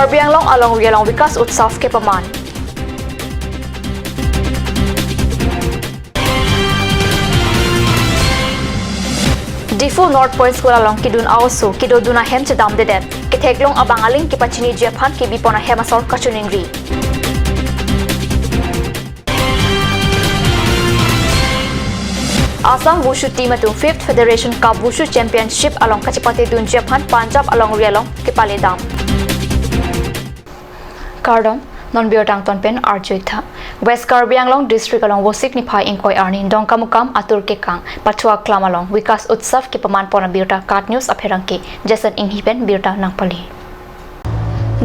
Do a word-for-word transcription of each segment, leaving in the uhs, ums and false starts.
Karbi Anglong alongri along Vikas Utsav kepaman. Diphu North Point School along kedun a-oso kedodun ahem chedamdedet. Ketheklong abang aling kepachiniji aphan kebipon ahem asor kachiningri. Assam Wushu team atum Fifth Federation Cup Wushu Championship along kachepatedunji aphan Punjab alongri along kepaledam. Kardom, non birta angton pen arjuitha. West Karbi Anglong District along Vosik niphai ingkoi arni Dongkamukam atur kekang Pathua Klam along Vikas Utsav kepamanpon abirta KAT News apherangke Jason Inghi pen birta nangpale.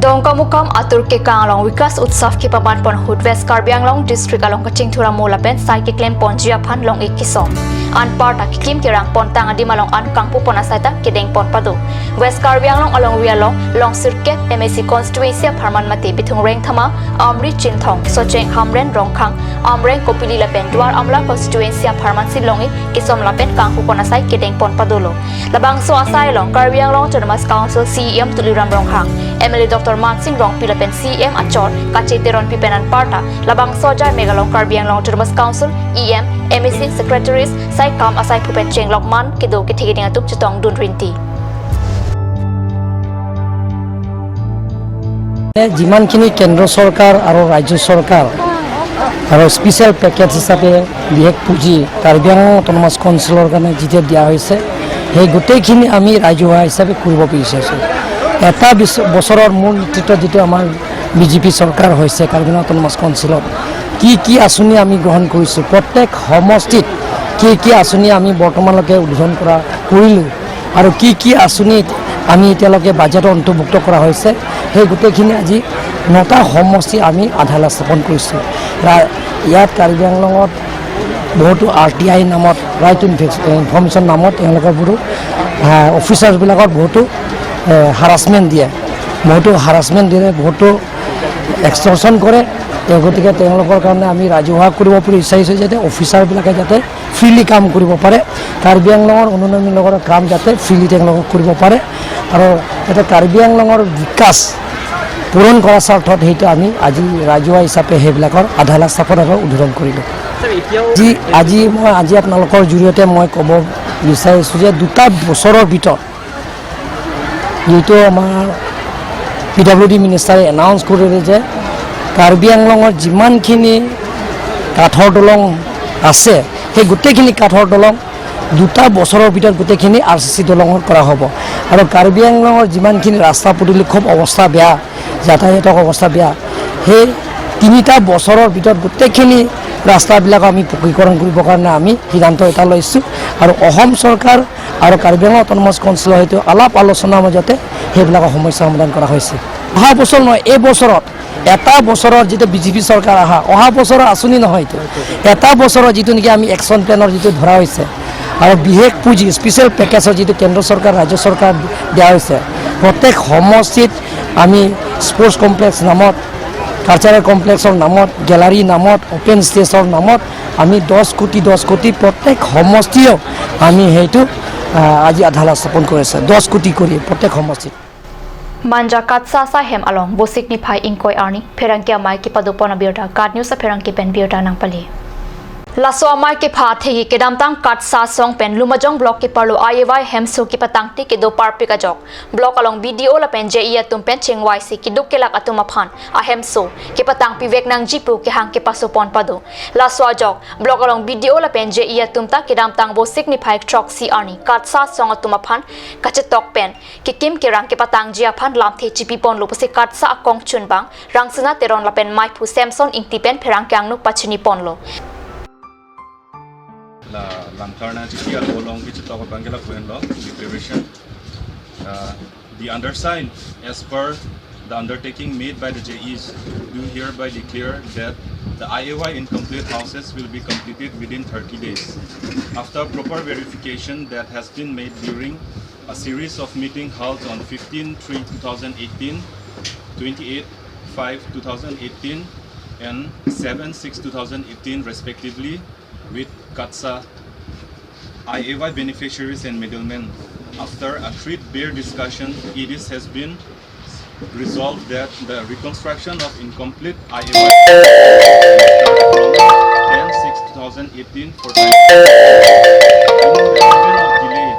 Dongkamukam atur kekang along Vikas Utsav kepamanpon ahut West Karbi Anglong District along kachingthur amo lapen sai keklemponji aphan long-ik kesom. Anparta kekim kerang pontang adim along an kangpupon asai ta kedengpon pado. West Karbi Anglong alongri along, long sirkep M A C constituency apharman mate Bithung Rengthama, Amri Chinthong, Socheng Hamren Rongkhang, Amreng Kopili lapen Duar Amla constituency apharman si long-ik kesom lapen kangpupon asai kedengpon padolo. Labangso asai along Karbi Anglong Autonomous Council C E M Tuliram Ronghang, M L A Doctor Mansing Rongpi lapen C E M achor Kache Teronpi pen anparta labangso ajai mega along Karbi Anglong Autonomous Council E M, M A C secretaries, saikam asaiphu pen chenglok man kedo kethe keding atum chetongdun rinti. যিমানখিনি কেন্দ্ৰ চৰকাৰ আৰু ৰাজ্য চৰকাৰ আৰু special package হিচাপে বিশেষ পুঁজি কাৰ্বি আংলং অট'নমাছ কাউন্সিলৰ কাৰণে যেতিয়া দিয়া হৈছে, সেই গোটেইখিনি আমি ৰাজহুৱা হিচাপে কৰিব বিচাৰিছোঁ। এটা বিচ-, বছৰৰ মোৰ নেতৃত্বত যিটো আমাৰ বি জে পি চৰকাৰ হৈছে কাৰ্বি আংলং অট'নমাছ কাউন্সিলত, কি কি আঁচনি আমি গ্ৰহণ কৰিছোঁ, প্ৰত্যেক সমষ্টিত কি কি আঁচনি আমি বৰ্তমানলৈকে উদ্বোধন কৰা কৰিলোঁ, আৰু কি কি আঁচনি আমি এতিয়ালৈকে বাজেটত অন্তৰ্ভুক্ত কৰা হৈছে, সেই গোটেইখিনি আজি নটা সমষ্টি আমি আধাৰশিলা স্থাপন কৰিছোঁ। ৰা-, ইয়াত কাৰ্বি আংলঙত বহুতো আৰ টি আই নামত, ৰাইট টু ইনফেক-, ইনফৰ্মেশ্যন নামত তেওঁলোকৰ বহুতো, আহ, অফিচাৰবিলাকৰ বহুতো, এ, হাৰাছমেণ্ট দিয়ে, বহুতো হাৰাছমেণ্ট দিয়ে, বহুতো এক্সটৰ্চন কৰে। এই গতিকে তেওঁলোকৰ কাৰণে আমি ৰাজহুৱা কৰিব বিচাৰিছোঁ যাতে অফিচাৰবিলাকে যাতে ফ্ৰীলি কাম কৰিব পাৰে, কাৰ্বি আংলঙৰ উন্নয়নমূলকৰ কাম যাতে ফ্ৰীলি তেওঁলোকক কৰিব পাৰে, আৰু যাতে কাৰ্বি আংলঙৰ বিকাশ পূৰণ কৰাৰ স্বাৰ্থত সেইটো আমি আজি ৰাজহুৱা হিচাপে সেইবিলাকৰ আধাৰশিলা স্থাপন আৰু উদ্বোধন কৰিলোঁ। আজি, আজি মই, আজি আপোনালোকৰ জৰিয়তে মই ক'ব বিচাৰিছোঁ যে দুটা বছৰৰ ভিতৰত যিটো আমাৰ পি ডাব্লিউ ডি মিনিষ্টাৰে এনাউন্স কৰিলে যে কাৰ্বি আংলঙৰ যিমানখিনি কাঠৰ দলং আছে, সেই গোটেইখিনি কাঠৰ দলং দুটা বছৰৰ ভিতৰত গোটেইখিনি আৰ চি চি দলঙত কৰা হ'ব। আৰু কাৰ্বি আংলঙৰ যিমানখিনি ৰাস্তা পদূলি খুব অৱস্থা বেয়া, যাতায়াতৰ অৱস্থা বেয়া, সেই তিনিটা বছৰৰ ভিতৰত গোটেইখিনি ৰাস্তাবিলাক আমি পকীকৰণ কৰিবৰ কাৰণে আমি সিদ্ধান্ত এটা লৈছোঁ। আৰু অসম চৰকাৰ আৰু কাৰ্বি আংলং অট'নমাছ কাউন্সিলৰ সৈতে আলাপ আলোচনাৰ মাজতে সেইবিলাকৰ সমস্যা সমাধান কৰা হৈছে। অহা বছৰ নহয়, এই বছৰত, এটা বছৰৰ যিটো বি জে পি চৰকাৰ আহা, অহা বছৰৰ আঁচনি নহয় এইটো, এটা বছৰৰ যিটো নেকি আমি একশ্যন প্লেনৰ যিটো ধৰা হৈছে আৰু বিশেষ পুঁজি, স্পেচিয়েল পেকেজৰ যিটো কেন্দ্ৰ চৰকাৰ, ৰাজ্য চৰকাৰ দিয়া হৈছে, প্ৰত্যেক সমষ্টিত আমি স্পৰ্টছ কমপ্লেক্স নামত, কালচাৰেল কমপ্লেক্সৰ নামত, গেলাৰী নামত, অপেন ষ্টেজৰ নামত আমি দহ কোটি, দহ কোটি প্ৰত্যেক সমষ্টিয়েও আমি সেইটো, আহ, আজি আধাৰশিলা স্থাপন কৰিছে, দহ কোটি কৰি প্ৰত্যেক সমষ্টিত। Manja KATSA asai hem along Vosik niphai ingkoi arni pherangke amei kepadopon abirta KAT News apherangke pen birta nangpale. Laso amei kepha atheke kedamtang KATSA asong pen Lumajong Block keparlo I A Y hemso kepatangte kedo parpik ajok Block along B D O lapen J E atum pen chingvaisi keduk kelak atum aphan ahemso kepatang pivek nangji pu kehang kepasopon pado. Laso ajok Block along B D O lapen J E atum ta kedamtang Vosik niphai throksi arni KATSA asong atum aphan kachetok pen kekim kerang kepatangji aphan lamthe chipiponlo pusi KATSA akong chunbang Rangsina Teron lapen meiphu Samson Ingti pen pherangke angno pachiniponlo. La Lamkarna G T R along kechetok abang ke lapu henlo, declaration. Uh, the undersigned, as per the undertaking made by the J Es, do hereby declare that the I A Y incomplete houses will be completed within thirty days. After proper verification that has been made during a series of meeting held on fifteen three two thousand eighteen, twenty-eight five two thousand eighteen, and seven six two thousand eighteen respectively, with KATSA, I A Y beneficiaries and middlemen. After a threadbare discussion, it is has been Resolved that the reconstruction of incomplete I A Y from ten six two thousand eighteen for time. In the event of delay,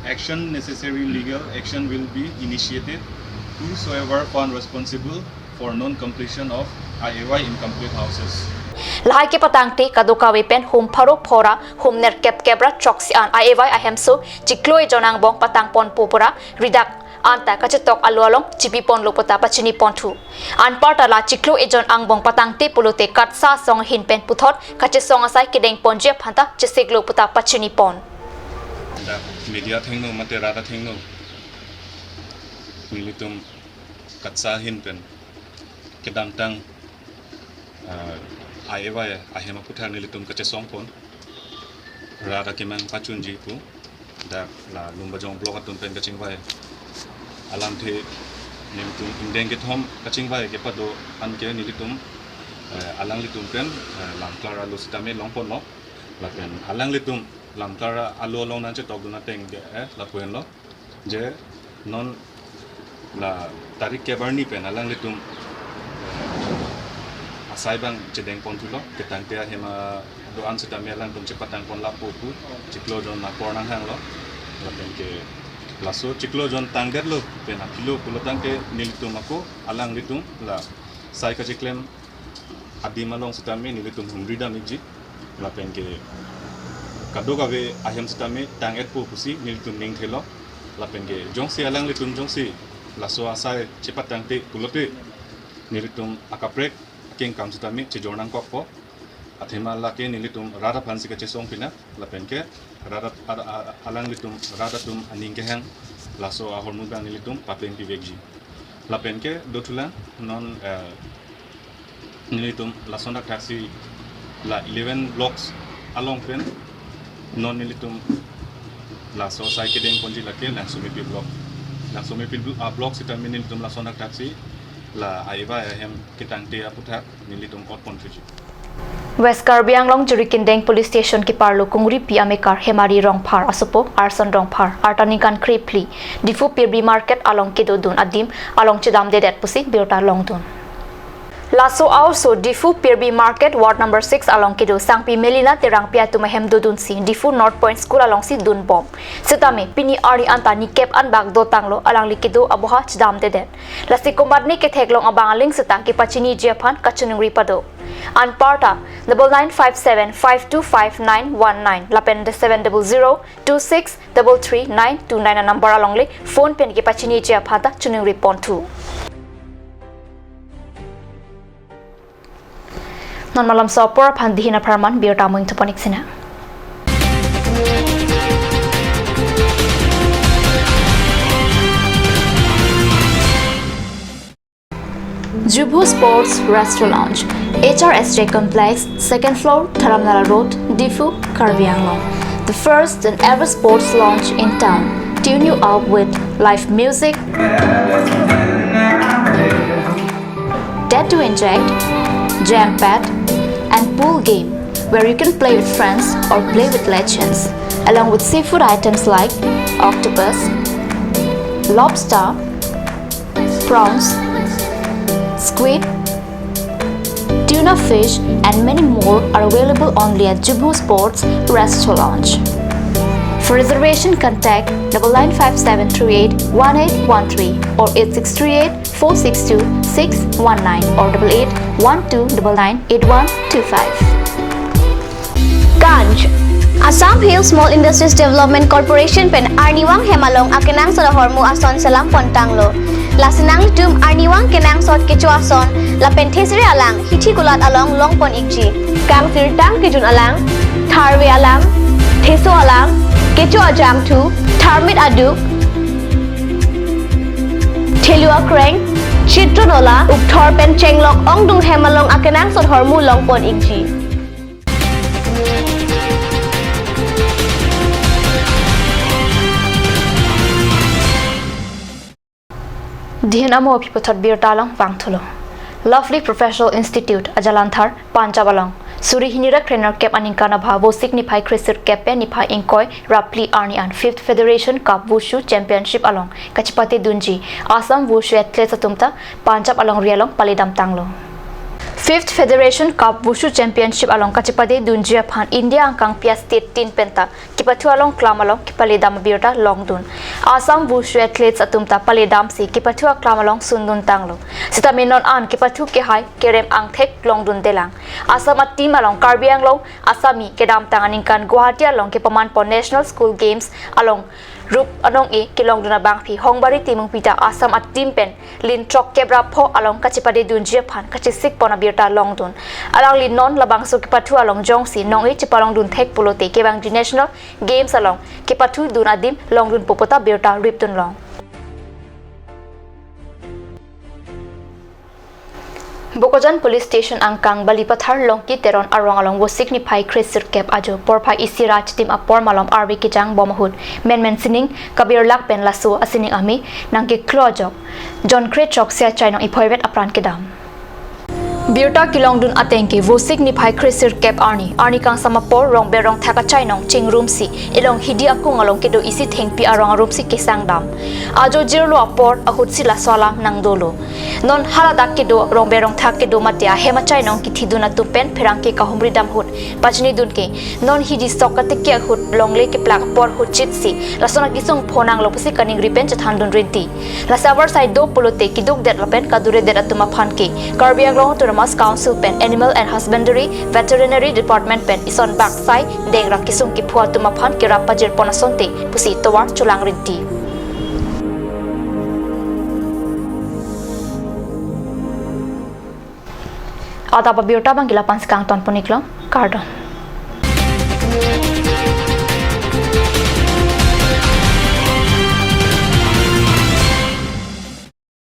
action necessary legal action will be initiated. Whosoever found responsible for non-completion of I A Y incomplete houses. Lahai kepatangte kadokave pen hum pharo phora hum nerkep kep ra choksi an I A Y ahemso chiklo ejon angbong patang ponpo pura ridak anta kachetok alo along chipi ponlo puta pachini ponthu. Anparta la chiklo ejon angbong patangte pulote KATSA asong ahin pen puthot kachesong asai kedeng ponji aphanta chesiklo puta pachini pon. Dak media athengno mate rat athengno nelitum KATSA ahin pen kedamtang, ah, I A Y ahem aputhak nelitum kachesong pon. Rat akemang pachunji pu. Dak la Lumbajong block atum pen kachingvai. Alamthe nelitum ingdeng kethom kachingvai kepado anke nelitum, eh, alanglitum pen, eh, Lamklar alo sitame long ponlo. Lapen alanglitum Lamklar alo along nangchetokdun ateng ke, eh, lapu henlo. Je non la tarik kep arni pen alanglitum, eh, asai abang chedeng ponthulo, ketangte ahem ado-an sitame alangtum chepatang pon lapo pu, chiklo jon apor nanghanglo, lapen ke laso chiklo jon tangdetlo pen apilo pulo tangte nelitum ako alanglitum la sai kacheklem adim along sitame nelitum humri dam ikji. Lapen ke kadokave ahem sitame tang-etpo pusi nelitum ning thelo. Lapen ke jongsi alanglitum jongsi laso asai chepatangte pulote nelitum akaprek akengkam sitame chejor nangkokpo. Athema lake nelitum rat aphansi kachesong pina. Lapen ke rat ap-, ar-, ar-, alanglitum rat atum aning kehang laso ahormu abang nelitum papleng pivekji. Lapen ke dothulang non, eh, nelitum lason dak thaksi la eleven blocks along pen non nelitum laso asai kedeng ponji lake Langsomepi block. Langsomepi blo-, ah, block sitame nelitum lason dak thaksi la I A Y ahem ketangte aputhak nelitum ot ponthuji. West Karbi Anglong Jirikindeng Police Station keparlo kungripi amekar Hemari Rongphar asopo Arson Rongphar arta ningkan krephli Diphu Pirbi Market along kedodun adim along chedamdedet pusi birta longdun. Laso a-oso Diphu Pirbi Market Ward number six along kedo Sangpi Melina Terangpi atum ahem dodunsi Diphu North Point School alongsi dunbom. Sitame pini arni anta nikep anbak dotanglo alangli kedo aboha chedamdedet. Lasi komatne ketheklong abang aling seta kepachiniji aphan kachiningri pado. Anparta double nine five seven five two five nine one nine lapen the seven double zero two six double three nine two nine anumber alongle phone pen kepachiniji aphanta chiningri ponthu. Non malomso apor aphan dihin apharman birta mo ingthu pon ik sina. Jubho Sports Restaurant, H R S J Complex, second floor, Dharamnala Road, Diphu, Karbi Anglong. The first and ever sports lounge in town. Tune you up with live music, Dead to Inject, Jam Pad, and pool game where you can play with friends or play with legends, along with seafood items like octopus, lobster, prawns, squid, tuna fish, and many more are available only at Jubho Sports Restaurant. For reservation, contact double nine five seven three eight one eight one three or eight six three eight four six two six one nine or double eight one two double nine eight one two five. Ganj, Assam Hill Small Industries Development Corporation pen arnivang hem along akenangsot ahormu ason selam pontanglo. Lasi nanglitum arnivang kenangsot kecho ason lapen thesere alang hithi kulat along long pon ikji. Kangsirtang kejun alang, tharve alang, theso alang, kecho ajangthu, tharmit aduk, thelu akreng, chitro nola, ukthor pen chenglok ongdung hem along akenangsot ahormu long pon ikji. Dihin amo aphi puthot birta along vangthulo. Lovely Professional Institute, Ajalanthar, Punjab along Suri hini ra krenerkep aningkan abha Vosik niphai kresirkep pen niphai ingkoi ra phli arni an Fifth Federation Cup Wushu Championship along kachepate dunji Assam Wushu athletes atum ta Punjab alongri along paledam tanglo. Fifth Federation Cup Wushu Championship along kachepate dunji aphan India angkang pi a-state tin penta kepathu along klam along kepaledam abirta longdun. Assam Wushu athletes atum ta paledam si kepathu aklam along sundun tanglo. Sitame non an kepathu kehai kerem angthek longdunde lang. Assam a-team along Karbi Anglong asami kedamtang aningkan Guwahati along kepamanpon National School Games along rup anong-e kelongdun abangpi Hongbari Timungpi ta Assam a-team pen lin throk kep ra pho along kachepate dunji aphan kachesikpon abirta longdun. Alangli non labangso kepathu along jongsi nong-e chepalongdun thek pulote kevangji National Games along kepathu dun adim longdunpo puta birta ripdun long. Bokajan Police Station angkang Balipathar Longki Teron arong along Vosik niphai kresirkep ajo porphai isi ra chitim apor malom arve kejang bom ahut menmen sining kabirlak pen laso asining ame nangkeklo ajok jon kre chok sia chainong iphoivet apran kedam. Birta kelongdun ateng ke Vosik niphai kresirkep arni, arni kangsam apor Rongber Rongthak achainong chingrumsi elong hidi akung along kedo isi thengpi arong arumsi kesangdam. Ajo jirlo apor ahutsi laso alam nangdolo. Non haladak kedo Rongber Rongthak kedo mate ahem achainong kethidun atum pen pherangke kahumri dam ahut pachinidun ke non hidi sok katiki ahut longle keplak apor ahut chitsi lason akesung phonanglo pusi kaningri pen chethandun rinti. Lasi avarsai do pulote kedukdet lapen kaduredet atum aphan ke Karbi Anglong Autonomous Council pen Animal and Husbandry Veterinary Department pen ison baksai dengra kesung kephu atum aphan kerap pajirpon asonte pusi tovar cholang rinti. Adap abirta abang ke lapu-an si kangtonpon-iklo, kardom.